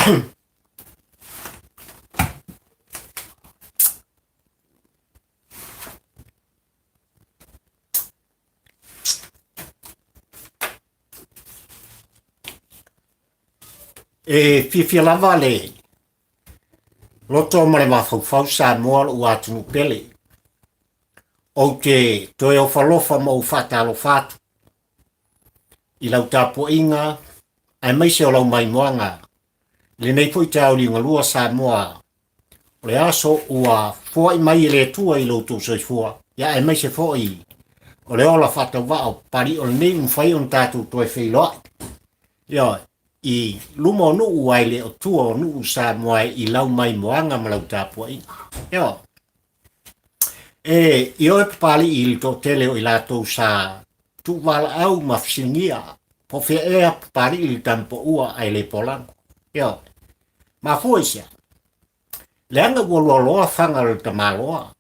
E fiafia lava le loto ma le mafaufau Samoa lou atunuu pele. Ou te toe ofalofa ma ou faatalofa atu i lau tapuaiga aemaise o lau maimoaga i lenei foi taeao liugalua Samoa o le aso ua foai mai e le Atua i lo outou soifua, ia aemaise foi o le ola faatauvaa o Papalii o lenei ua mafai ona tatou toe feiloai. Ioe, i luma o nuu ae le o tua o nuu Samoa i lau maimoaga ma lau tapuaiga. Ioe. E i oe Papalii i le toatele o i latou sa tuuvalaau ma fesiligia po o fea ea Papalii i le tamapaua ae le polago. Ioe. Mafua i sea? Leaga ua loaloa faga o le tamaloa.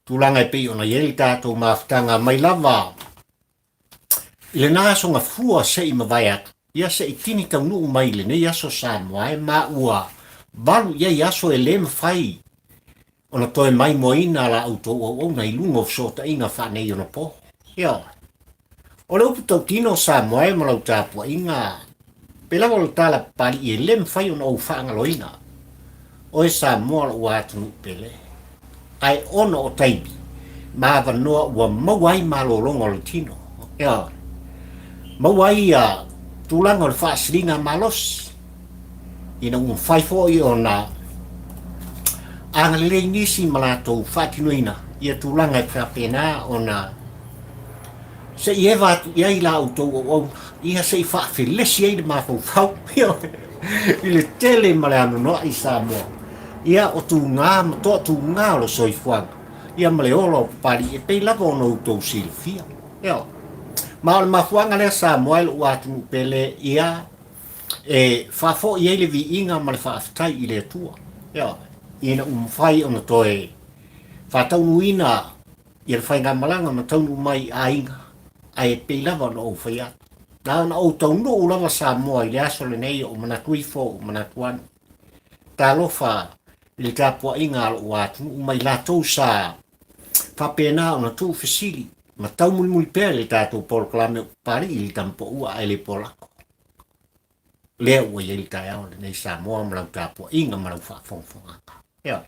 Tulaga e pei ona i ai le tatou mafutaga mai lava i lena aso gafua se i mavae atu, ia se i tini taunuu mai i lenei aso Samoa e ma ua valu i ai aso e le mafai ona toe maimoaina la outou auauna i luga o fesootaiga faaneionapo. Ioe. O le upu tautino o Samoa e ma lau tapuaiga, pei lava o le tala Papalii e le mafai ona ou faagaloina oe Samoa lou atunuu pele. Ae ona o taimi ma avanoa ua maua ai malologa o le tino, ioe, maua ai ia tulaga o le faasiliga malosi, ina ua mafai foi ona agalelei nisi ma latou faatinoina ia tulaga e faapena ona se i eva atu i ai la outou auauna, ia se i faafelesi ai le mafaufau i le tele ma le anoanoai Samoa, ia o tuga ma toatuga o le soifuaga, ia ma le ola o Papalii e pei lava ona outou silafia. Ioe. Ma o le mafuaaga lea Samoa e lou atunuu pele, ia e faafoi ai le viiga ma le faafetai i le Atua, ioe, ina ua mafai ona toe faataunuuina ia le faigamalaga ma taunuu mai i aiga, ae pei lava ona ou fai atu. Na ona ou taunuu lava Samoa i le aso lenei o ou manatu ifo, ou manatu ane. Talofa i le tapuaiga a lou atunuu ma i latou sa faapena ona tuufesili ma taumulimuli pea i le tatou polokalame o Papalii i le Tamapaua ae le Polako. Lea ua i ai le taeao lenei Samoa ma lau tapuaiga ma lau faafogafogaaga. Ioe.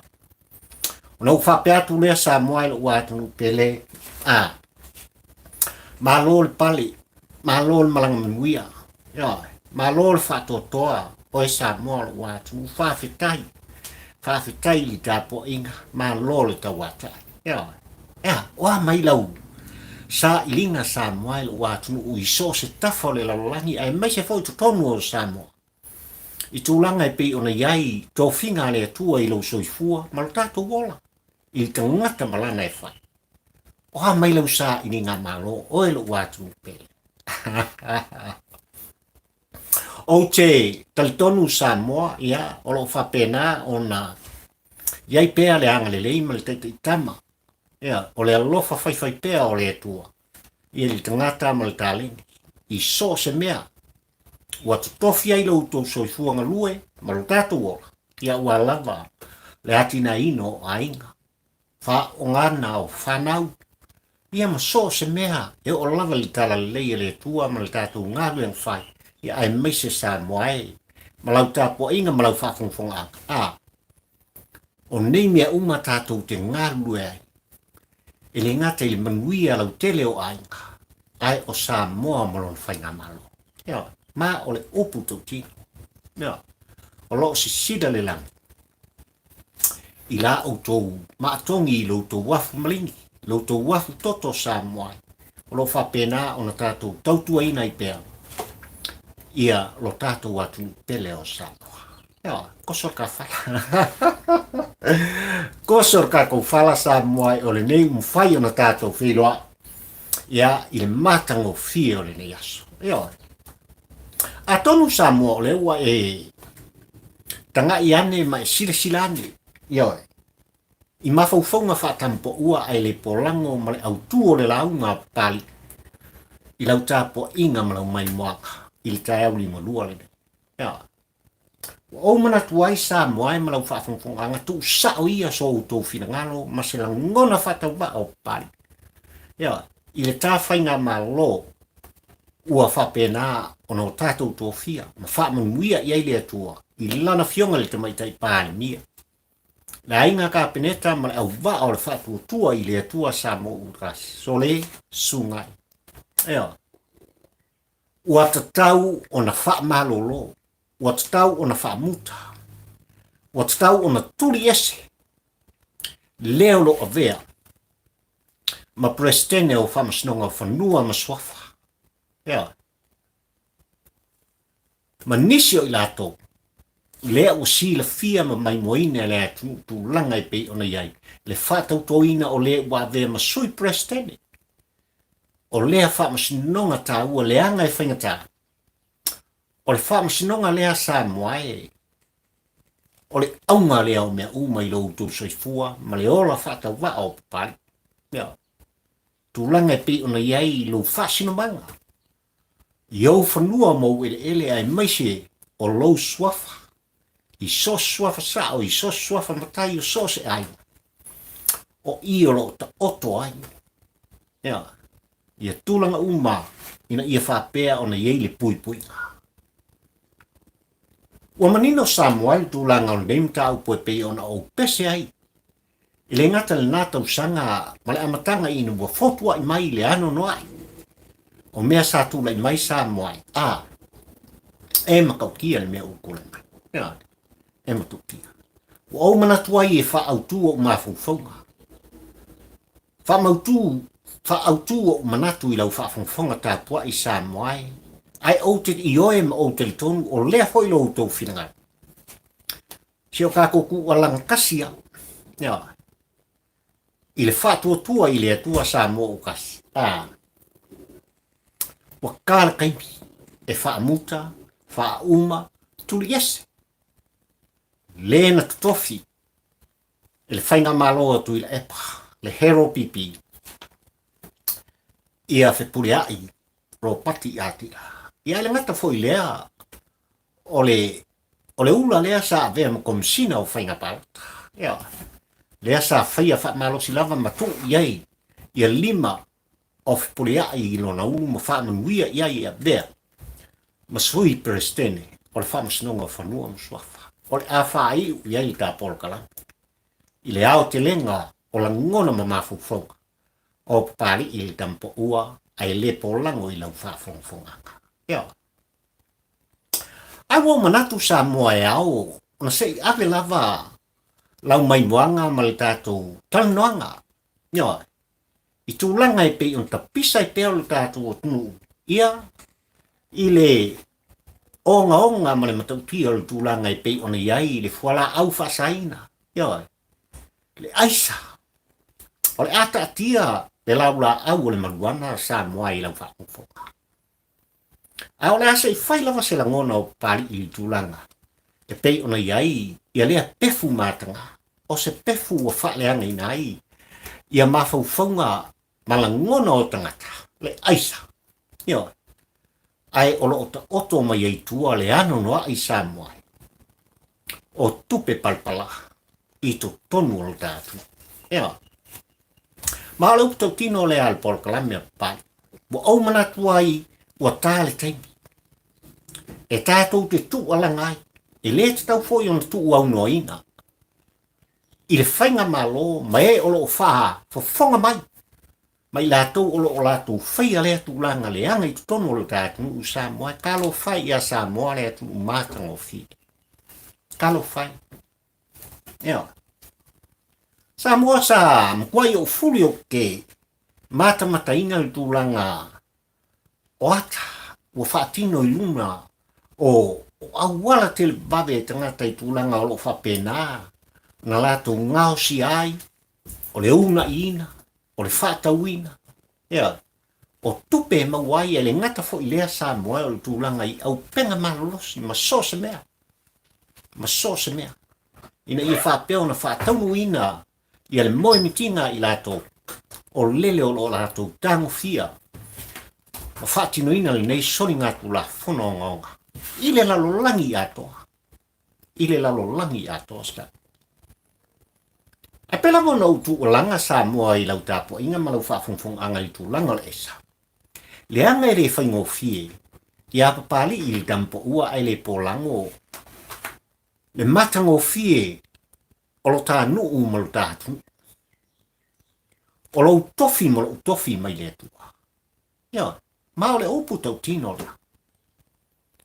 Ona ou faapea atu lea Samoa i lou atunuu pele, a, malo le pale, malo le malaga manuia, ioe, malo le faatoatoa, oe Samoa lou atunuu, faafetai, faafetai i le tapuaiga, malo le tauatai, ioe. Ea, o a mai lau sailiga Samoa i lou atunuu i so o se tafa o le lalolagi aemaise foi i totonu o Samoa i tulaga e pei ona i ai tofiga a le Atua i lou soifua ma lo tatou ola i le tagata ma lana e fai. O a mai lau sailiga malo oe lou atunuu pele. Ou te talitonu Samoa, ia, o lo o faapena ona i ai pea le agalelei ma le taitaitama, ia, o le alofa faifai pea o le Atua i le tagata ma le taleni i so o se mea ua totofi ai lo outou soifua galue ma lo tatou ola, ia ua lava le atinaeina o aiga. faaaogaina o fanau, ia ma so o se mea e oo lava i le talalelei a le Atua ma le tatou galuega fai, ia aemaise Samoa e, ma lau tapuaiga ma lau faafogafogaaga. A, o nei mea uma tatou te galulue ai, e le gata i le manuia lautele o aiga, ae o Samoa ma lona faigamalo. Ioe, ma o le upu tautino. Ioe, o lo o sisila le lagi i la outou maatogi i lo outou afu maligi, lo outou afu toto Samoa ai, o lo o faapena ona tatou tautuaina ai pea ia lo tatou atunuu pele o Samoa. Ioe, koso le ka fala. Koso le kakou fala Samoa ai, o lenei ua mafai ona tatou feiloai ia i le matagofie o lenei aso. Ioe. Atonu Samoa o lea ua e taga'i ane ma e silasila ane, ioe, i mafaufauga faatamupoua ae le polago ma le autū o le lauga a Papalii i lau tapuaiga ma lau maimoaga i le taeao liugalua lenei. Ioe. Ua ou manatu ai Samoa e ma lau faafogafogaaga tuusao ia so outou finagalo ma se lagona faatauvaa o Papalii. Ioe, i le ta faigamalo ua faapena ona o tatou tofia ma faamanuia i ai le Atua i Lana Afioga i le Tamaitai Palemia, le Aiga Kapeneta ma le auvaa o le Faatuatua i le Atua Samoa ua Sole Sugai. Ioe. Ua tatau ona faamalolo, ua tatau ona faamuta, ua tatau ona tuli ese lea o lo o avea ma Peresetene o Faamasinoga o Fanua ma Suafa. Ioe. Ma nisi o i latou, lea ua silafia ma maimoaina e le atunuu tulaga e pei ona i ai le faatautoina o le ua avea ma Sui Peresetene o lea faamasinoga taua leaga e faigata. O le faamasinoga lea Samoa e, o le auga lea o mea uma i lo outou soifua ma le ola faatauvaa o Papalii. Ioe. Tulaga e pei ona i ai i lou faasinomaga, i ou fanua ma ou eleele aemaise o lou suafa, i so o se suafa sao, i so o se suafa matai o so o se aiga, o i o lo o taoto ai ia, ia tulaga uma ina ia faapea ona i ai le puipuiga. Ua manino Samoa i le tulaga o lenei mataupu e pei ona ou pese ai E le gata i lena tausaga ma le amataga ina ua fotua'i mai le anoanoa'i o mea sa tula'i mai Samoa ai, a, e matautia le mea ua tulai mai. Ioe, e matautia. Ua ou manatu ai e faaautu o'u mafaufauga, faamautu, faaautu o'u manatu i lau faafogafoga tapua'i Samoa e, ae ou te ioe ma ou talitonu o lea foi lo outou finagalo. Si o tatou tuualana tasi a, ioe, i le faatuatua i le Atua Samoa ua tasi, a, ua ta le taimi e faamuta, faauma, tuliese, le na totofi e le faigamalo a Tuilaepa, le Hero PP, ia Fepuleai Ropati Atira. Ia e le gata foi i lea, o le O le ula lea sa avea ma Komesina o Faiga Palota. Ioe. Lea sa faia faamalosi lava ma tuu i ai ia lima o Fepuleai i lona ulu ma faamanuia i ai e avea ma Sui Peresetene o le Faamasinoga o Fanua ma Suafa. O le a faaiu i ai le ta polokalame i le aotelega o lagona ma mafaufauga o Papalii i le Tamapaua ae le polago i lau faafogafogaga. Ioe. Ae ua ou manatu Samoa e ao ona se i ave lava lau maimoaga ma le tatou talanoaga, ioe, i tulaga e pei ona tapisa ai pea o le tatou atunuu, ia, i le ogaoga ma le matautia o le tulaga e pei ona i ai le fualaau faasaina, ioe, le aisa. O le a taatia le laulaau o le maluana Samoa i lau faafogafoga. A o le a se i fai lava se lagona o Papalii i le tulaga e pei ona i ai ia lea pefu mataga, o se pefu ua faaleagaina ai ia mafaufauga ma lagona o tagata, le aisa, ioe, ae o lo o taoto mai ai tua le anoanoai Samoa o tupe palapala i totonu o lo ta atunuu. Ioe. Ma o le upu tautino lea a le polokalame a Papalii, ua ou manatu ai ua ta le taimi e tatou te tuualaga ai, e le tatau foi ona tuuaunoaina i le faigamalo ma e o lo o faafofoga mai ma i latou o lo o latou faia lea tulaga leaga i totonu o lo ta atunuu Samoa. Talofa e ia Samoa le atunuu matagofie. Talofa e. Ioe. Samoa sa matuai ou fuli ou te matamataina le tulaga o ata ua faatino i luna o auala televave e tagata i tulaga o lo o faapena na latou gaosia ai o le uunaiina, o le faatauina, ioe, o tupe e maua ai e le gata foi lea Samoa o le tulaga i auupega malolosi ma so o se mea, ma so o se mea, ina ia faapea ona faataunuuina ia le moemitiga a i latou o lele o lo o latou tagofia ma faatinoina lenei soligatulafono ogaoga i le lalolagi atoa. i le lalolagi atoa Samoa. Ae pei lava ona ou tuualaga Samoa i lau tapuaiga ma lau faafogafogaga i le tulaga o le aisa, leaga e le faigofie ia Papalii i le tamapaua ae le polago le matagofie o lo ta nuu ma lo ta atunuu. O lou tofi ma lou tofi mai le Atua. Ioe, ma o le upu tautino lea.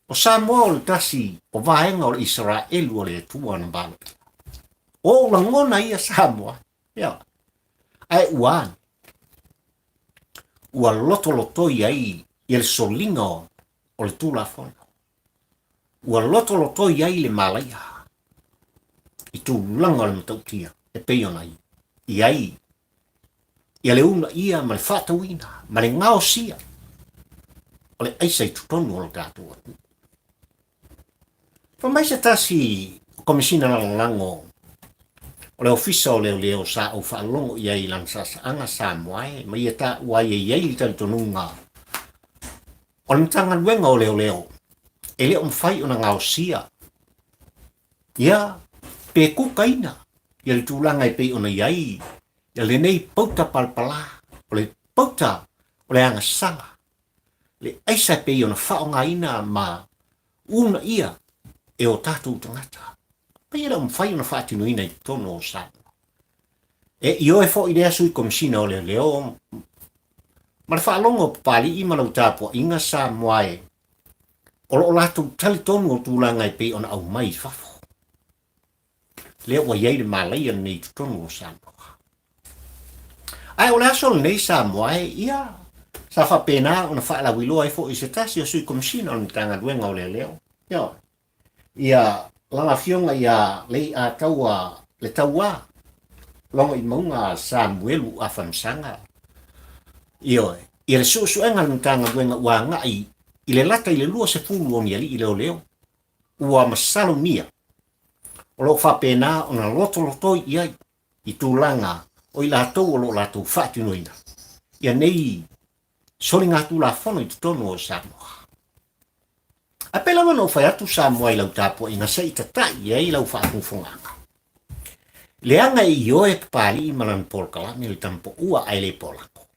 O Samoa o le tasi o vaega o le Isaraelu o le Atua na valoia. O ou lagona ia Samoa, ioe, ae ua ane, ua lotolotoi ai ia le soliga o le Tulafono. Ua lotolotoi ai le malaia i tulaga o le matautia e pei ona i ai ia le uunaia ma le faatauina ma le gaosia o le aisa i totonu o lo tatou atunuu. Fai mai se tasi o Komesina Lagolago o le Ofisa o Leoleo sa ou faalogo i ai i lana saasaaga Samoa e ma ia taua ai e i ai le talitonuga o le Matagaluega o Leoleo e le o mafai ona gaosia ia pe kukaina ia le tulaga e pei ona i ai ia lenei pauta palapala o le pauta o le agasala le aisa e pei ona faaaogaina ma uunaia e o tatou tagata. Pei e le o mafai ona faatinoina i totonu o Samoa. E ioe foi lea Sui Komesina o Leoleo ma le faalogo o Papalii ma lau tapuaiga Samoa e o lo o latou talitonu o tulaga e pei ona aumai i fafo. Lea ua i ai le malaia lenei i totonu o Samoa. Ae o le aso lenei Samoa e, ia, sa faapena ona faalauiloa ai foi i se tasi o Sui Komesina o le Matagaluega o Leoleo, ioe, ia lana afioga ia Leiataua le Tauā, Logoimauga Samuelu Afamasaga, ioe, ia le suesuega a le Matagaluega ua agai i le lata i le 20 o ni alii leoleo ua masalomia o lo o faapena ona lotolotoi i ai i tulaga o i latou o lo o latou faatinoina ia nei soligatulafono i totonu o Samoa. Ae pei lava ona ou fai atu Samoa i lau tapuaiga se i tatai i ai lau faafogafogaaga. Leaga e ioe Papalii ma lana polokalame le tamapoua ae le polako.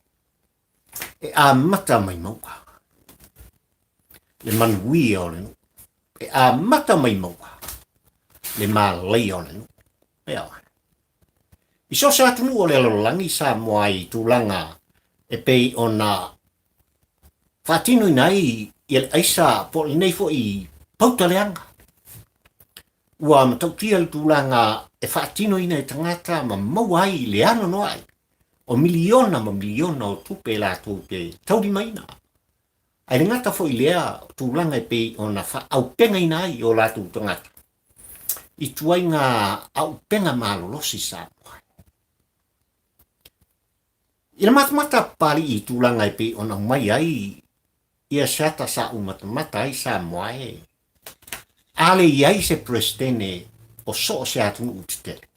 E amata mai mauga le manuia o le nuu. E amata mai mauga le malaia o le nuu. Ioe. I so o se atunuu o le lalolagi Samoa ai i tulaga e pei ona faatinoina ai ia le aisa po o lenei foi pauta leaga. Ua matautia le tulaga e faatinoina e tagata ma maua ai le anoanoai o miliona ma miliona o tupe latou te taulimaina. Ae le gata foi i lea o tulaga e pei ona faaaupegaina ai o latou tagata i tuaiga auupega malolosi Samoa. I le matamata a Papalii i tulaga e pei ona aumai ai ia se ata sa ou matamata ai Samoa e a le i ai se Peresetene o so o se atunuu tetele,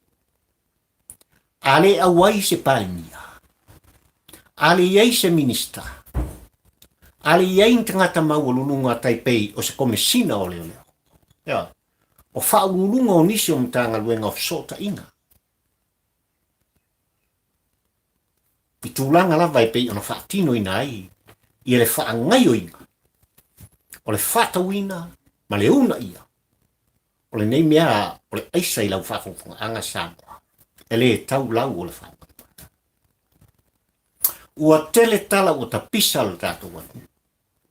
a le auai se Palemia, a le i ai se Minista, a le i ai ni tagata maualuluga tai pei o se Komesina o Leoleo, ioe, o faauluuluga o nisi o Matagaluega o Fesootaiga, i tulaga lava e pei ona faatinoina ai ia le faagaioiga o le faatauina ma le uunaia o lenei mea o le aisa i lau faafogafogaaga Samoa e le tau lau o le faamoemoe. Ua tele tala ua tapisa lo tatou atunuu.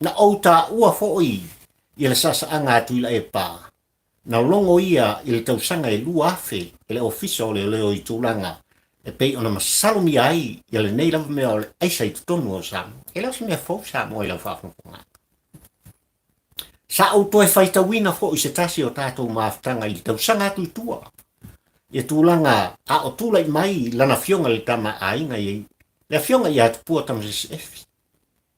Na ou taua foi ia le saasaaga a Tuilaepa Na logo ia i le tausaga e 2000 e le Ofisa o Leoleo i tulaga e pei ona masalomia ai ia lenei lava mea o le aisa i totonu o Samoa. E le o se mea fou Samoa i lau faafogafoga. Sa ou toe faitauina foi se tasi o tatou mafutaga i le tausaga atu i tua ia tulaga a o tulai mai lana afioga i le Tama a Aiga i le afioga ia Tupua Tamasese Efi.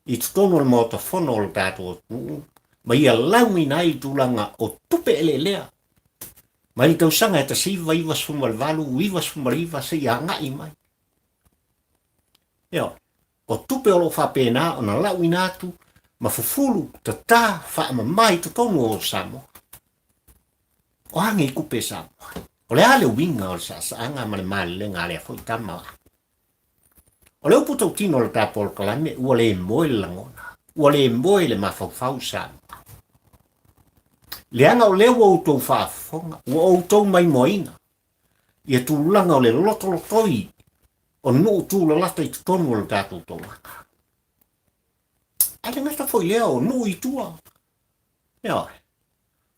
i totonu o le Maota Fono o le tatou atunuu ma ia lauina ai le tulaga o tupe eleelea mai le tausaga e 1998, 99 seia agai mai. Ioe, o tupe o lo o faapena ona lauina atu ma fufulu, tata, faamama i totonu o Samoa. O a nei tupe Samoa? O le a le uiga o le saasaaga ma le malelega a lea foi tama? O le upu tautino o le ta polokalame, ua le moe le lagona, ua le moe le mafaufau Samoa. Leaga o lea ua outou faafofoga, ua outou maimoaina ia tulaga o le lotolotoi o nuu tulalata i totonu o le tatou tolaga. Ae le gata foi lea o nuu i tua. Ioe.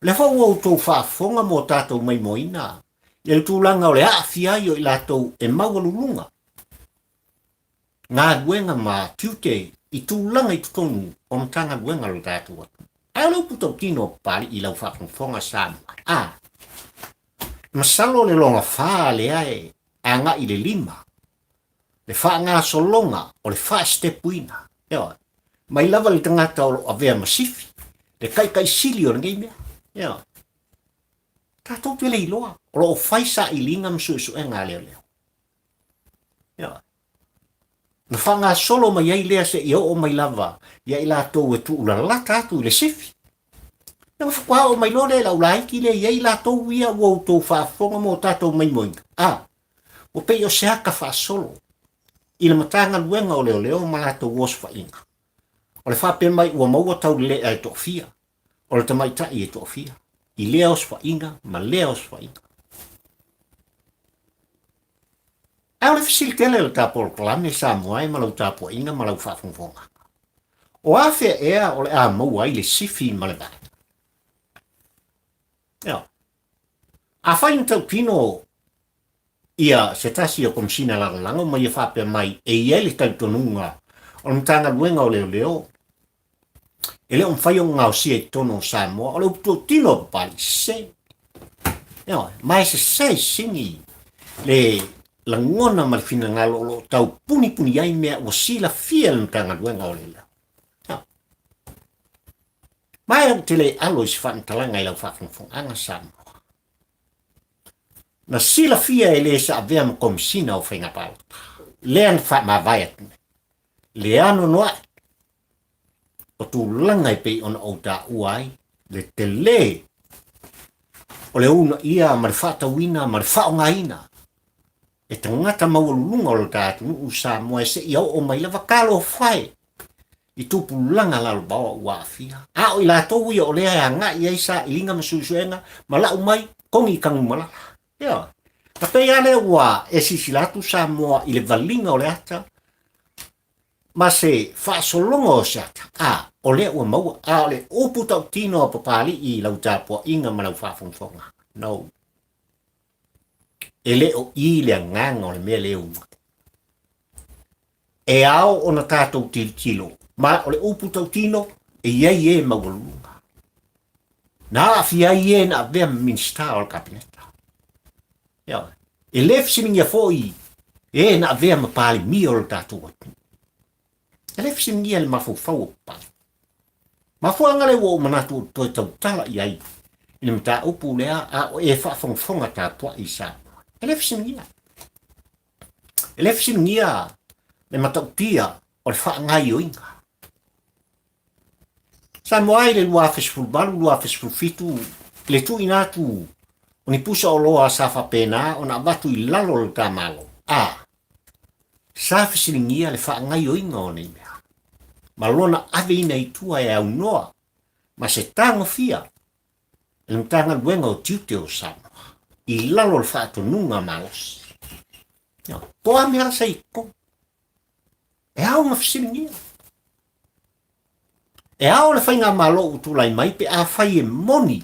O lea foi ua outou faafofoga ma o tatou maimoaina i le tulaga o le aafia ai o i latou e maualuluga galuega ma tiute i tulaga i totonu o Matagaluega a lo tatou atunuu. Ae o le upu tautino a Papalii i lau faafogafoga Samoa, a, masalo le logafa lea e agai i le lima, le faagasologa o le faasitepuina, ioe, mai lava le tagata o lo o avea ma sifi, le taitaisili o lenei mea, ioe. Tatou te le iloa, o lo o fai sailiga ma suesuega a leoleo. Ioe. Na faagasolo mai ai lea seia oo mai lava ia i latou e tuulalata atu i le sifi. Ia ona faatoa oo mai loa lea i lau laiti lea i ai latou ia ua outou faafofoga ma o tatou maimoaina. A, ua pei o se ata faasolo i le Matagaluega o Leoleo ma latou osofaiga. O le faapea mai ua maua taulelea e toafia, o le tamaitai e toafia i lea osofaiga ma lea osofaiga. Ae o le fesili tele o le ta polokalame Samoa e ma lau tapuaiga ma lau faafogafoga. O afea ea o le a maua ai le sifi ma le vaega? Ioe. Afai na tautino ia se tasi o Komesina Lagolago ma ia faapea mai e i ai le talitonuga o le Matagaluega o Leoleo e le o mafai ona gaosia i totonu o Samoa, o le upu tautino a Papalii, sese. Ioe, ma e sese sini le lagona ma le finagalo o lo o tau punipuni ai mea ua silafia e le Matagaluega o Leoleo. Ioe. Ma e ou te le alo i se faamatalaga i lau faafogafogaaga Samoa. Na silafia e le sa avea ma Komesina o Faiga Palota, lea na faamavae atu nei, le anoanoai o tulaga e pei ona ou taua ai le tele o le uunaia ma le faatauina ma le faaaogaina e tagata maualuluga o lo ta atunuu Samoa e seia oo mai lava talofa e i tupulaga lalovaoa ua aafia. A o i latou ia o lea e agai i ai sailiga ma suesuega ma lau mai kogi i Tanumalala. Ioe. Na pei lava lea ua e silasila atu Samoa i le valiga o le ata ma se faasologa o se ata, a o lea ua maua, a o le upu tautino a Papalii i lau tapuaiga ma lau faafogafoga. No. E le o i le agaga o le mea lea ua. E ao ona tatou tilotilo, ma o le upu tautino, e i ai e maualuluga. Na aafia ai e na avea ma Minisita o le Kapeneta. Ioe. E le fesiligia foi e na avea ma Palemia o le tatou atunuu. E le fesiligia le mafaufau o Papalii. Mafuaaga lea ua ou manatu ou te toe tautala i ai i le mataupu lea a o e faafogafoga tapuai i Samoa. E le fesiligia. E le fesiligia le matautia o le faagaoioiga. Samoa i le 2018, 2017, le tuuina atu o ni pusa oloa sa faapena ona avatu i lalo o le ta Malo, a sa fesiligia le faagaoioiga o nei mea ma lona aveina i tua e aunoa ma se tagofia e le Matagaluega o Tiute o Samoa i lalo o le faatonuga malosi. Po a mea sa i totonu? E ao ona fesiligia. E ao le faigamalo ua tulai mai pe afai e moni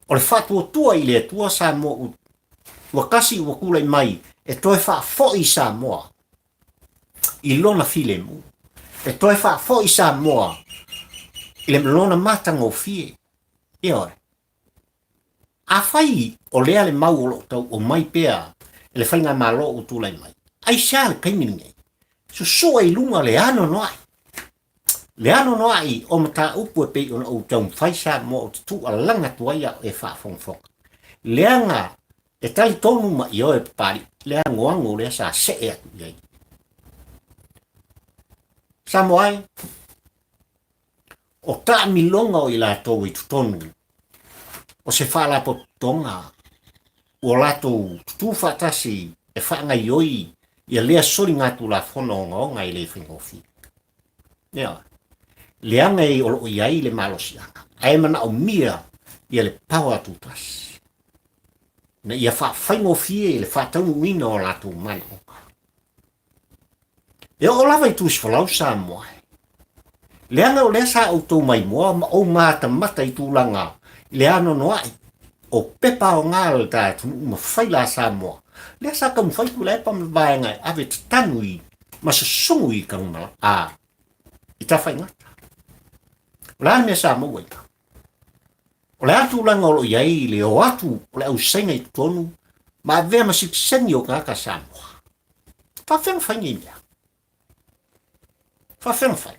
o le faatuatua i le Atua Samoa ua tasi ua tulai mai e toe faafoi Samoa i lona filemu, e toe faafoi Samoa i le lona matagofie. Ioe. Afai o lea le mau o lo o tau omai pea e le faigamalo ua tulai mai, aisea le taimi lenei? Susua i luga le anoanoai, le anoanoai o mataupu e pei ona ou taumafai Samoa ou te tuualaga atu ai a o e faafogafoga. Leaga e talitonu ma ioe Papalii le anoano lea sa see atu i ai. Samoa e, o taamiloga o i latou i totonu. O se faalapotopotoga ua latou tutū faatasi e faagaioi ia lea soligatulafono ogaoga e le faigofie. Ioe. Leaga e o lo o i ai le malosiaga, ae manaomia ia le power tutasi ina ia faafaigofie le faataunuuina o latou manaoga. E oo lava i Tusifolau Samoa, leaga o lea sa outou maimoa ma ou matamata i tulaga i le anoanoai o pepa aoga a le ta atunuu ma faila a Samoa, lea sa taumafai Tuilaepa ma le vaega e ave tatanu i ma susugu i Tanumalala, a, i Tafaigata. O le a le mea sa maua i ina? O le a le tulaga o lo o i ai le o atu o le au Saina i totonu ma avea ma sitiseni o tagata Samoa? Faafefea ona fai nei mea? Faafefea ona fai?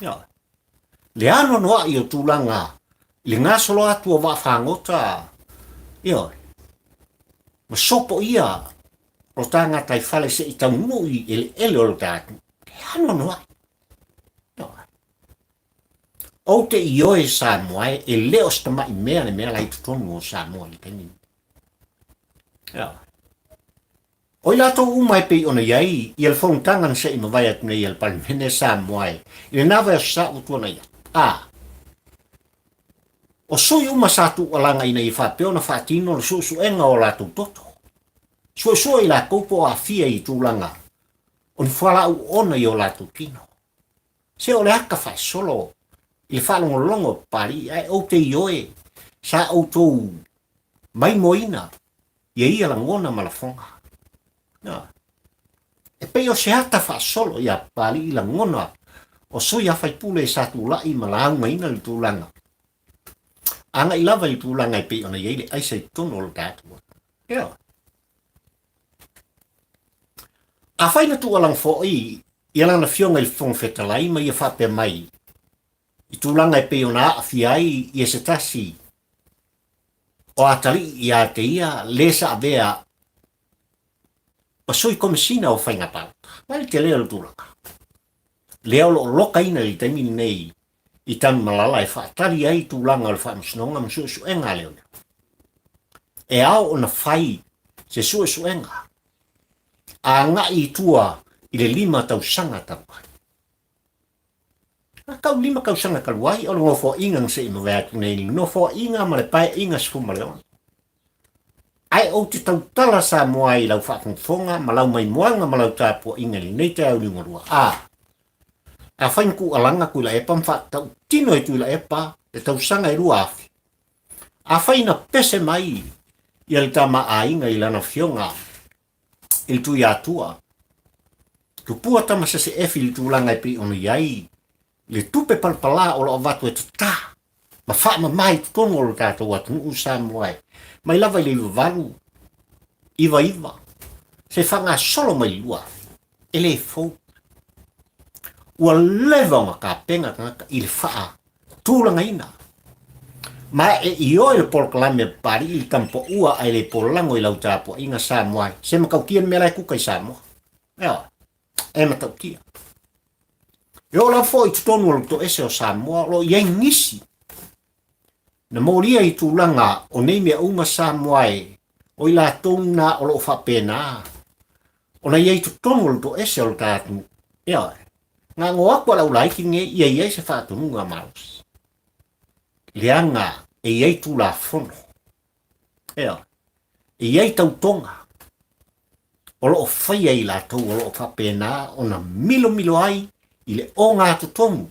Ioe. Le anoanoai o tulaga i le gasolo atu o vaafagota, ioe, ma sopoia o ta gataifale se i taunuu i eleele o lo ta atunuu. Le anoanoai. Ioe. Ou te ioe Samoa e, e le o se tamai mea le mea la i totonu o Samoa i le taimi lenei. Ioe. O i latou uma e pei ona i ai ia le fonotaga na se i mavae atu nei a le Palemene Samoa e i lena vaiaso sa ua tuanai atu. A o sui uma sa tuualaga ina ia faapea ona faatino le suesuega o latou toto. Suesue i latou po o aafia i tulaga o ni fualaau oona i o latou tino. Se o le aka faasolo i le faalogologo o Papalii, ae ou te ioe sa outou maimoaina ia ia lagona ma lafoga. Na. E pei o se ata faasolo iā Papalii lagona o sui a faipule sa tulai ma laugaina le tulaga agai lava i le tulaga e pei ona i ai le aisa i totonu o lo tatou atunuu. Ioe. Afai na tuualalo foi ia lana Afioga i le Fofoga Fetalai ma ia faapea mai i tulaga e pei ona aafia ai ia se tasi o atalii ia te ia le sa avea ma sui komesina o faiga palota. Mai le tele o le tulaga lea o lo o lokaina i le taimi lenei i Tanumalala e faatali ai tulaga o le faamasinoga ma suesuega a leoleo. E ao ona fai se suesuega agai i tua i le 5 tausaga talu ai. A tau 5 tausaga talu ai o le nofoaiga na se i mavae atu nei, le nofoaiga ma le paeaiga 16. Ae ou te tautala Samoa i lau faafogafoga ma lau maimoaga ma lau tapuaiga i lenei taeao liugalua. A Afai na tuualaga Tuilaepa ma faatautino e Tuilaepa le tausaga e 2000, afai na pese mai ia le tama aiga i lana afioga i le Tuiatua, tupua tama seseefi i le tulaga e pei ona i ai le tupe palapala o lo o avatu e tatā ma faamama i totonu o lo tatou atunuu Samoa e mai lava i le 98 99 se faagasolo mai le 2000 e le fou. Ua leva ona tapena tagata i le faatulagaina ma e ioe le polokalame a Papalii i le tamapaua ae le polago i lau tapuaiga Samoa e se matautia le mea la e kuka i Samoa. Ioe. E matautia. E oo lava foi i totonu o le toese o Samoa, o lo o i ai nisi na molia i tulaga o nei mea uma Samoa e, o i latou na o lo o faapena ona i ai i totonu o le toese o le ta atunuu. Ioe. Gago atu a le au laiti lenei ia i ai se faatonuga malosi. Leaga e i ai Tulafono. Ioe. E i ai tautoga o lo o faia i latou o lo o faapena ona milomilo ai i le ogatotonu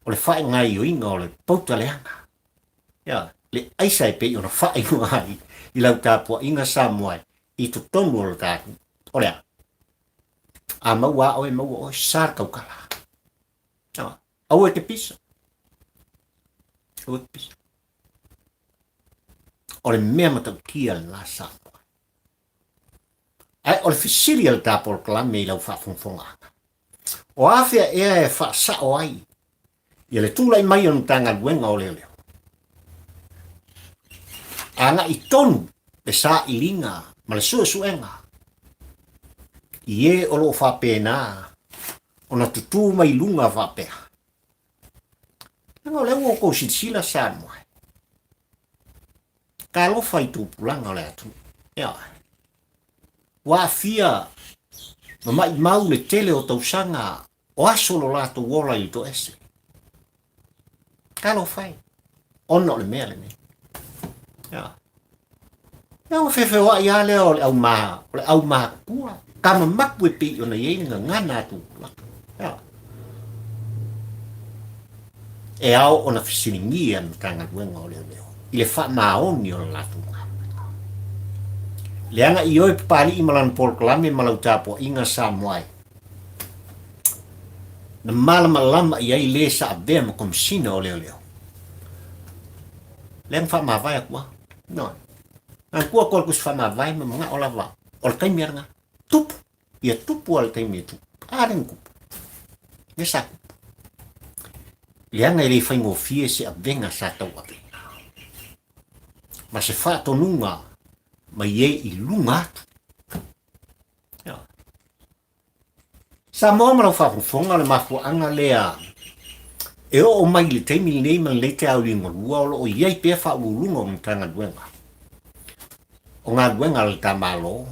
o le faagaoioiga o le pauta leaga. Ioe. Le aisa e pei ona faaigoa ai i lau tapuaiga Samoa i totonu o le ta atunuu. O le a? A maua a oe, maua oe, sa le taukala. Ioe. Aua e te pisa. Aua e te pisa. O le mea matautia lena Samoa. Ae o le fesili a le ta polokalame i lau faafogafogaaga, o afea ea e faasao ai ia le tulai mai o le Matagaluega o Leoleo? Agai tonu le sailiga ma le suesuega i e o lo o faapena ona tutū mai luga faapea. Leaga o lea ua outou silasila Samoa. Talofa i tupulaga o le atunuu. Ioe. Ua aafia ma maimau le tele o tausaga o aso o lo latou ola i le toese. Talofa e, ona o le mea lenei. Ioe. Ia ona feofeoai lava lea o le auma, o le aumatutua, tama mapu e pei ona i ai le gagana a tupulaga. Ioe. E ao ona fesiligia le Matagaluega o Leoleo i le faamaoni o le latou galuega. Leaga ioe Papalii ma lana polokalame ma lau tapuaiga Samoa e na malamalama i ai le sa avea ma Komesina o Leoleo. Lea na faamavae atu lava. Ioe. Na tuu atu lava le tusi faamavae ma manao lava o le taimi lava lena. Tupu. Ia tupu a le taimi e tupu. A lea na tupu. Lea sa tupu. Leaga e le faigofie se avega sa tauaveina. Ma se faatonuga mai e i luga atu. Ioe. Samoa ma lau faafogafoga, o le mafuaaga lea e oo mai i le taimi lenei ma lenei taeao liugalua o lo o i ai pea faauluuluga o Matagaluega o galuega a le ta Malo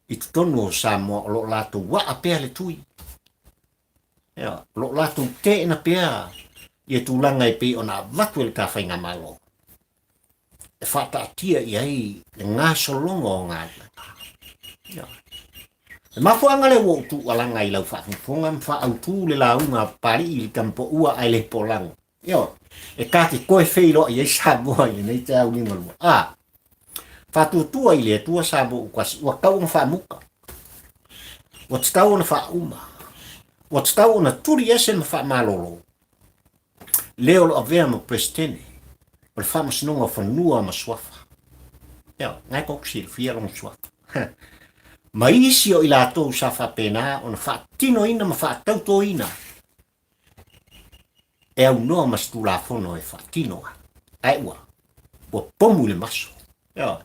i totonu o Samoa o lo o latou aa pea le tui. Ioe, o lo o latou teena pea ia tulaga e pei ona avatu e le ta Faigamalo e faataatia i ai le gasologa o galuega. Ioe. Le mafuaaga lea ua ou tuualaga i lau faafogafoga ma faaautu le lauga a Papalii i le tamapoua ae le polago. Ioe. E ta te toe feiloai ai Samoa i lenei taeao liugalua. A faatuatua i le Atua Samoa ua tasi, ua tatau ona faamuta, ua tatau ona faauma, ua tatau ona tuli ese ma faamalolo le o lo avea ma Peresetene o le Faamasinoga o Fanua ma Suafa. Ioe, na e tou te silafia lona suafa. Ma isi o i latou sa faapena ona faatinoina ma faatautoina e aunoa ma se Tulafono e faatino ai. Ae ua, ua pomu le maso. Ioe,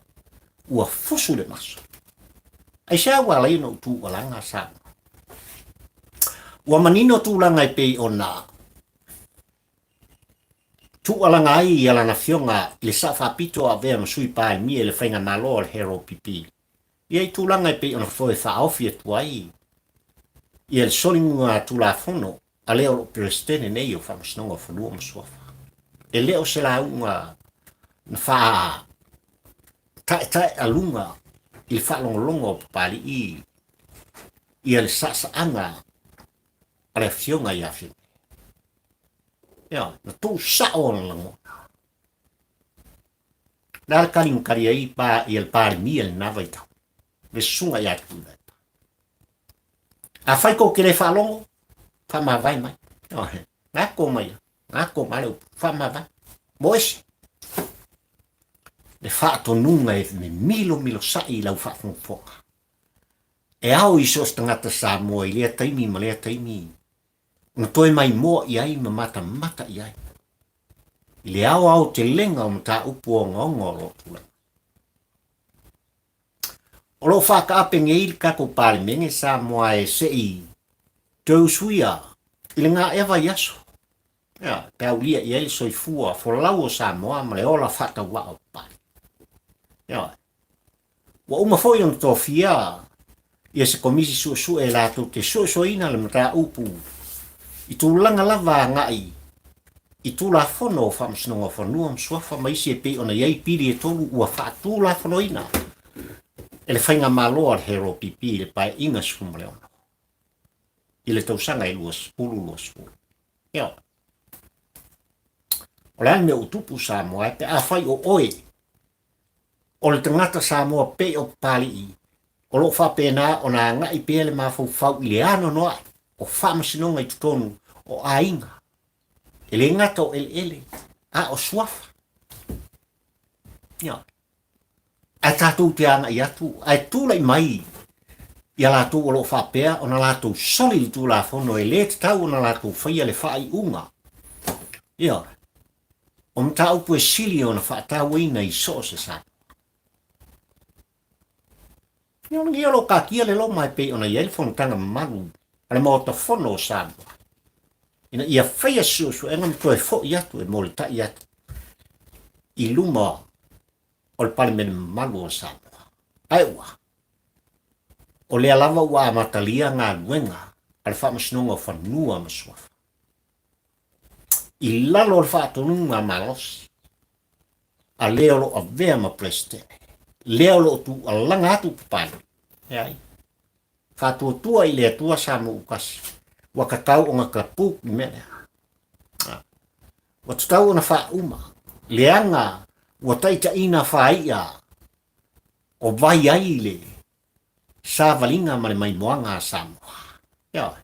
ua fusu le maso. Aisea ua ala ai ona ou tuualaga Samoa? Ua manino tulaga e pei ona tuualaga ai ia lana afioga i le Sao Faapito o avea ma Sui Palemia i le Faigamalo a le HRPP ia i tulaga e pei ona toe faaofi atu ai ia le soliga Tulafono a lea o lo o Peresetene nei o Faamasinoga o Fanua ma Suafa. E le o se lauga na faa taetaealuga i le faalogologo o Papalii ia le saasaaga a le afioga ia Fiame. Ioe, na tuusao ona lagona. Le a le tali na tali ai pa, ia le Palemia i lena vaitau, le susuga ia Tuilaepa? Afai tou te le faalogo, faamavae mai. Ioe, gako mai, gako mai le upu, faamavae. Mo ese. Le faatonuga e mimilomilosai i lau faafogafoga. E ao i so o se tagata Samoa i lea taimi ma lea taimi ona toe maimoa i ai ma matamata i ai i le aoaotelega o mataupu ogaoga o lo o tulai mai. O lo o faataape nei le tatou Palemene Samoa e se i toe usuia i le gaea vaiaso Ia, pe aulia i ai le soifua folau o Samoa ma le ola faatauvaa o Papalii. Ioe. Ua uma foi ona tofia ia se komisi suesue latou te suesueina le mataupu i tulaga lava agai i Tulafono o Faamasinoga o Fanua ma Suafa ma isi e pei ona i ai pili e tolu ua faatulafonoina e le Faigamalo a le HRPP i le Paeaiga 16 i le tausaga e 2020. Ioe. O le a le mea ua tupu Samoa e pe afai o oe o le tagata Samoa pei o Papalii o lo o faapena ona agai pea le mafaufau i le anoanoai o faamasinoga i totonu o aiga, e le gata o eleele, a o suafa. Ioe. Ae tatou te agai atu, ae tulai mai ia latou o lo o faapea ona latou soli i le Tulafono e le tatau ona latou faia le faaiuga. Ioe. O mataupu e sili ona faatauaina i so o se Samoa. Ia o lenei o lo o taatia le loma e pei ona i ai le fonotaga mamalu a le Maota Fono o Samoa ina ia faia se suesuega ma toe foi atu e molitai atu. i luma o le Palemene mamalu o Samoa. Ae ua, o lea lava ua amatalia galuega a le Faamasinoga o Fanua ma Suafa i lalo o le faatonuga malosi a le o lo o avea ma Peresetene, lea o lo o tuualaga atu i Papalii. Leai. Faatuatua i le Atua Samoa Ukasi, ua tatau ona tapu le mea lea. Ua tatau ona faauma, leaga ua taitaiina faai'a o vai ai le savaliga ma le maimoaga a Samoa. Ioe.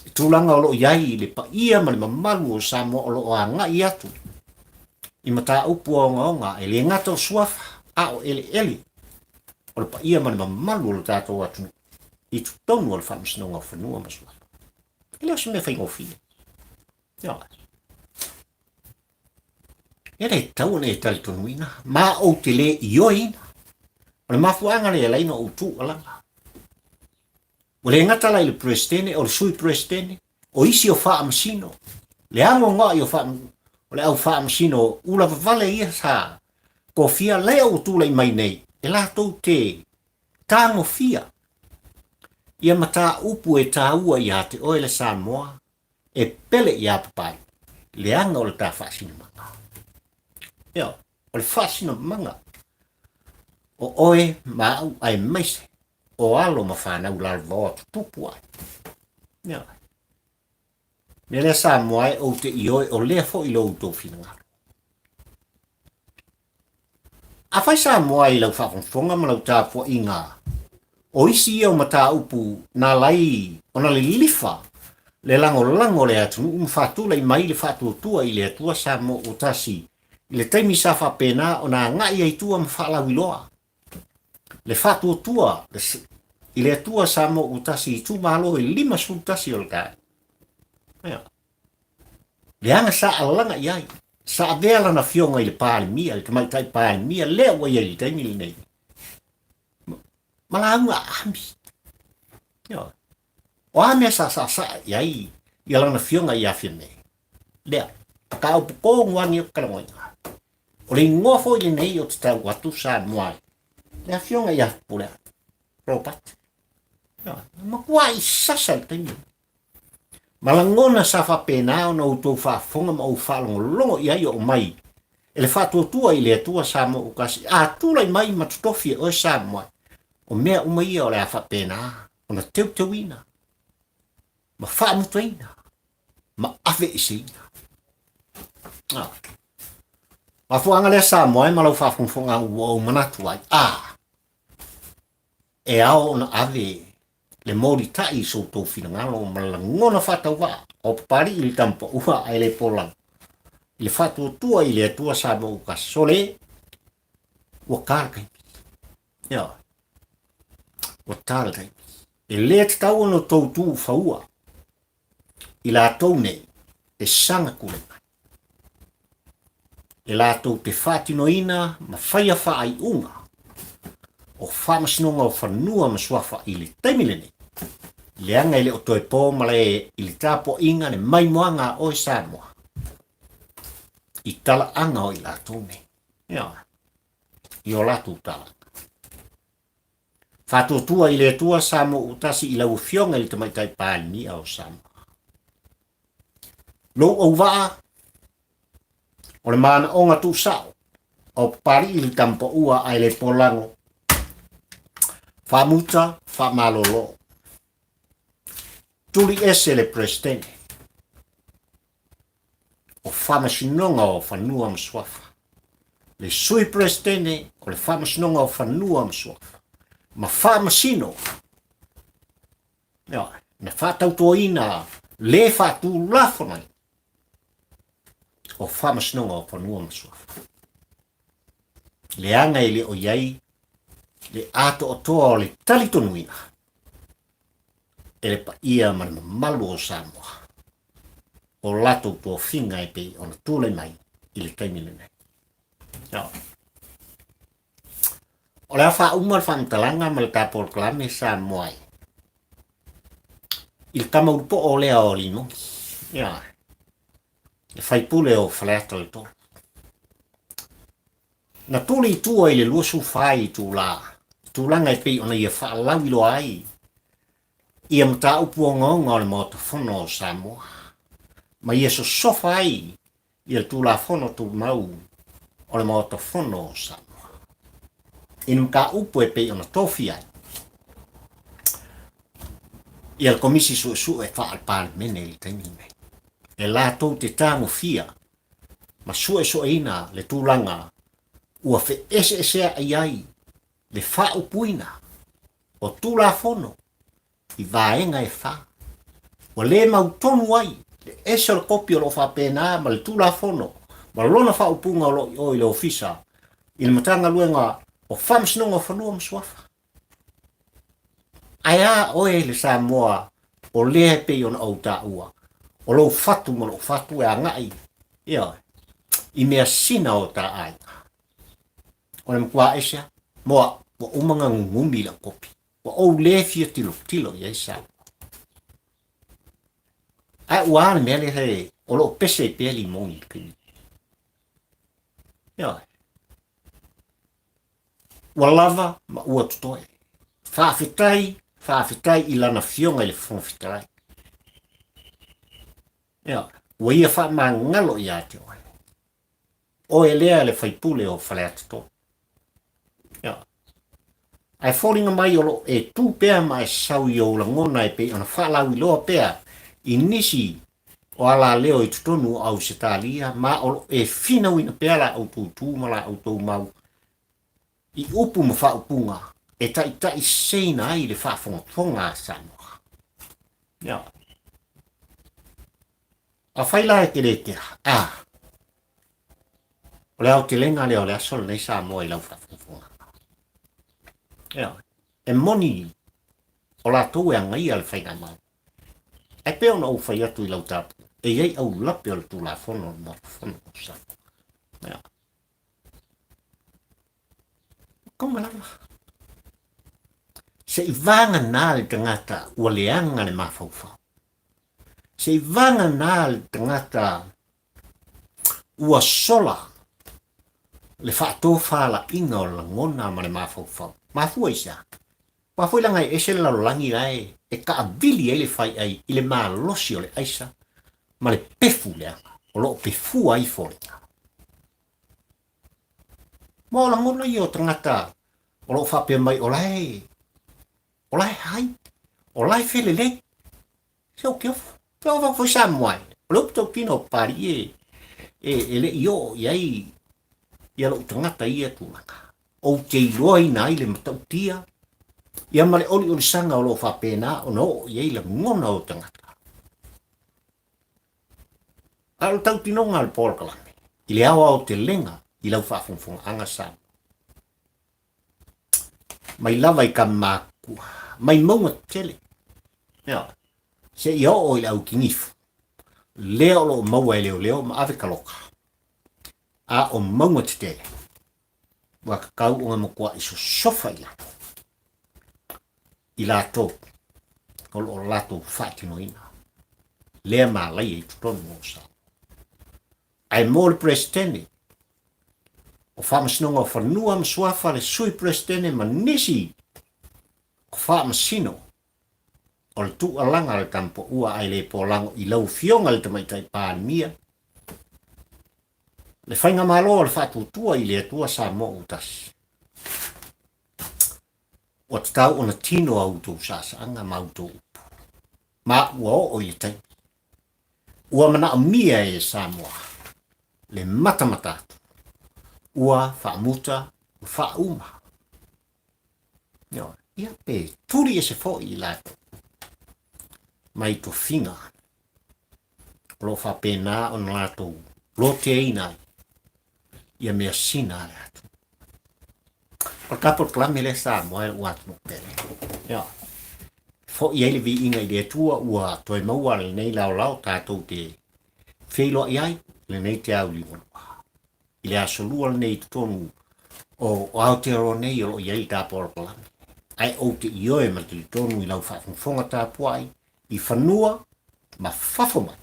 I tulaga o lo o i ai le paia ma le mamalu o Samoa o lo o agai atu i mataupu ogaoga e le gata o suafa a o eleele o le paia ma le mamalu o le tatou atunuu i totonu o le Faamasinoga o Fanua ma Suafa. E le o se mea faigofie. Ioe. E le tatau ona e talitonuina, ma ou te le ioeina. O le mafuaaga lea e ala ai ona ou tuualala. Ua le gata la i le Peresetene, o le Sui Peresetene, o isi o Faamasino, le agoagoai o, faa, o le au Faamasino ulavavale ia sa tofia, lea ua tulai mai nei, e latou te tagofia ia mataupu e taua ia te oe le Samoa e pele iā Papalii, leaga o le ta faasinamaga. Ioe, o le faasinamaga o oe ma au aemaise o alo ma fanau lalovaoa tutupu ai. Ioe. Mea lea Samoa e ou te ioe o lea foi lo outou finagalo. Afai Samoa i lau faafogafoga ma lau tapuaiga, o isi ia o mataupu na ala ai ona lilifa le lagolago o le atunuu ma faatulai mai le faatuatua i le Atua Samoa ua tasi i le taimi sa faapena ona agai ai tua ma faalauiloa le faatuatua i le Atua Samoa ua tasi i itumalo e 51 o le tae. Leaga sa alaga i ai, sa avea lana afioga i le Palemia, le tamaitai Palemia lea ua i ai i le taimi lenei, ma lauga aami. Ioe. O a mea sa saasaa i ai ia lana afioga ia Fiame? Lea, mataupu tonu lava lenei ou te talanoaina. O le igoa foi lenei ou te tau atu Samoa ai, le afioga ia Fepuleai, Robert. Ioe, matuai sasa i le taimi lenei. Ma lagona sa faapena ona outou faafofoga ma ou faalogologo i ai oo mai e le faatuatua i le Atua Samoa ua tasi, a tulai mai ma totofi e oe Samoa, o mea uma ia o le a faapena ona teuteuina ma faamutaina ma aveeseina. Ah. Mafuaaga lea Samoa e ma lau faafogafoga ua ou manatu ai, a e ao ona ave le molitai i so outou finagalo ma le lagona faatauvaa o Papalii i le tamapaua ae le polau i le faatuatua i le Atua Samoa ua tasi. Sole, ua ta le taimi. Ioe. Ua ta le taimi. E le tatau ona outou tuufaua i latou nei e saga tulai mai. E latou te faatinoina ma faia faaiuga o Faamasinoga o Fanua ma Suafa i le taimi lenei, leaga e le o toe po malae i le tapuaiga le maimoaga a oe Samoa i talaaga o i latou nei. Ioe, i o latou talaaga. Faatuatua i le Atua Samoa ua tasi i lau Afioga i le Tamaitai Palemia o Samoa. Lou auvaa, o le manaoga tuusao o Papalii le tamapaua ae le polago, faamuta, faamalolo. Tuli ese le Peresetene o Faamasinoga o Fanua ma Suafa, le Sui Peresetene o le Faamasinoga o Fanua ma Suafa, ma Faamasino Ioe, na faatautoina le faatulafonoina o Faamasinoga o Fanua ma Suafa. Leaga e le o i ai le atoatoa o le talitonuina e le paia ma le mamalu o Samoa o latou tofiga e pei ona tulai mai i le taimi lenei. Ioe. O le a faauma le faamatalaga ma le ta polokalame Samoa ai i le tama ulupoo lea o Limoni, ioe, le faipule o Faleata le 3. Na tuli i tua i le 24 itula i tulaga e pei ona ia faalauiloa ai ia mataupu ogaoga o le Maota Fono o Samoa ma ia sosofa ai ia le Tulafono Tumau o le Maota Fono o Samoa i ni mataupu e pei ona tofia ai ia le Komisi Suesue Faa-Palemene i le taimi lenei e latou te tagofia ma suesueina le tulaga ua feeseesea'i ai le faaupuina o Tulafono i vaega e fa, ua le mautonu ai le ese o le kopi o lo o faapena ma le Tulafono ma lona faaupuga o lo o i o i le Ofisa i le Matagaluega o Faamasinoga o Fanua ma Suafa. Ae a oe le Samoa o lea e pei ona ou taua, o lou fatu ma lou fatu e agai, ioe, i measina o ta aiga. O le matua ese lava, mo au, ua uma ona gugumi lau kopi. Ua ou le fia tilotilo i ai Samoa. Ae ua a le mea lea e, o lo o pese ai pea limoni i le taimi. Ioe. Ua lava ma ua totoe. Faafetai, faafetai i Lana Afioga i le Fofoga Fetalai. Ioe. Ua ia faamagalo ia te oe. Oe lea le faipule o Faleata 3. Ioe. Ae foliga mai o lo o e tu pea ma e sau i ou lagona e pei ona faalauiloa pea i nisi o alaleo i totonu o Ausetalia ma o lo o e finauina pea la outou tu ma la outou mau i upu ma faaupuga e taitaiseseina ai le faafogafoga a Samoa. Ioe. Afai la e te le tea, a, o le aotelega lea o le aso lenei Samoa i lau faafogafoga. Ioe. E moni o latou e agaia le faigamalo. Ae pei ona ou fai atu i lau tapu, e i ai aulape o le Tulafono o le Maota Fono o Samoa. Ioe. Tonga lava. Se i vagana le tagata ua leaga le mafaufau. Se i vagana le tagata ua sola le faatofalaiga o le lagona ma le mafaufau. Mafua i se a? Aua foi leaga e ese le lalolagi la e e taavili ai le faiai i le malosi o le aisa ma le pefu leaga o lo o pefua ai foliga. Ma o lagona ia o tagata o lo o faapea mai o la e o la e hai, o la e felelei. Se o ke ofo. Pe o foi Samoa e. O le upu tautino o Papalii e, e, e le i oo i ai ia lou tagata i ia tulaga. Ou te iloaina ai le matautia ia ma le oliolisaga o lo o faapena ona oo i ai lagona o tagata. A o le tautinoga a le polokalame i le aoaotelega i lau faafogafogaaga Samoa. Mai lava i ka makua, mai mauga tele, ioe, seia oo i le aukinifu, lea o lo o maua e leoleo ma ave kaloka, a o mauga tetele, ua tatau ona matuai sosofa i lalo i latou o lo o latou faatinoina lea malaia i totonu o Samoa. Ae mo le Peresetene o Faamasinoga o Fanua ma Suafa, le Sui Peresetene ma nisi o Faamasino o le tuualaga a le Tamapoua ae le polago i lau Afioga i le Tamaitai Palemia, le Faigamalo o le Faatuatua i le Atua Samoa ua tasi. Ua tatau ona tino a outou saasaaga ma outou upu, ma ua oo i le taimi Ua manaomia e Samoa le matamata atu, ua faamuta ma faauma. Ioe, ia pe tuli ese foi i latou mai tofiga o lo o faapena ona latou loteaina ai ia measina a le atunuu. O le ta polokalame lea Samoa e lou atunuu pele. Ioe. Foi ai le viiga i le Atua ua toe maua lenei laolao tatou te feiloai ai lenei te au liugalua. I le aso lua lenei i totonu o Aotearoa nei o lo o i ai le ta polokalame. Ae ou te ioe ma talitonu i lau faafogafoga tapuai i fanua ma fafo mai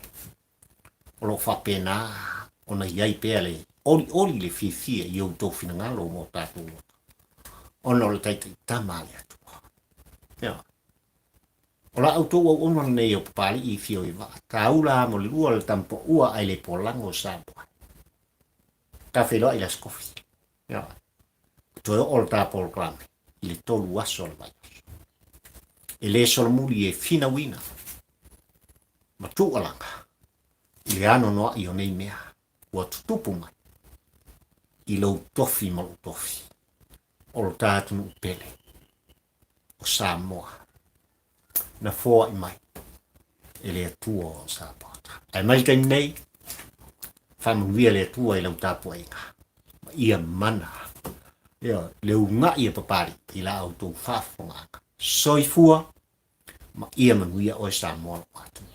o lo o faapena ona i ai pea le. Olioli le fiafia i outou finagalo ma o tatou loto, ona o le taitaitama a le Atua. Ioe. O la outou auauna lenei o Papalii i fio i vaa, taula mo le lua le tamapoua ae le polago o Samoa. Ta feiloai i le Aso Kofi. Ioe. Toe oo le ta polokalame i le 3 aso o le vaiaso. E le solomuli e finauina ma tuualaga i le anoanoai o nei mea ua tutupu mai i lou tofi ma lou tofi o lo ta atunuu pele o Samoa na foai mai e le Atua o Sapaota. Ae mai le taimi nei, faamanuia le Atua i lau tapuaiga ma ia mana ia le uga'i e Papalii i la outou faafofogaaga. Soifua ma ia manuia oe Samoa lou atunuu.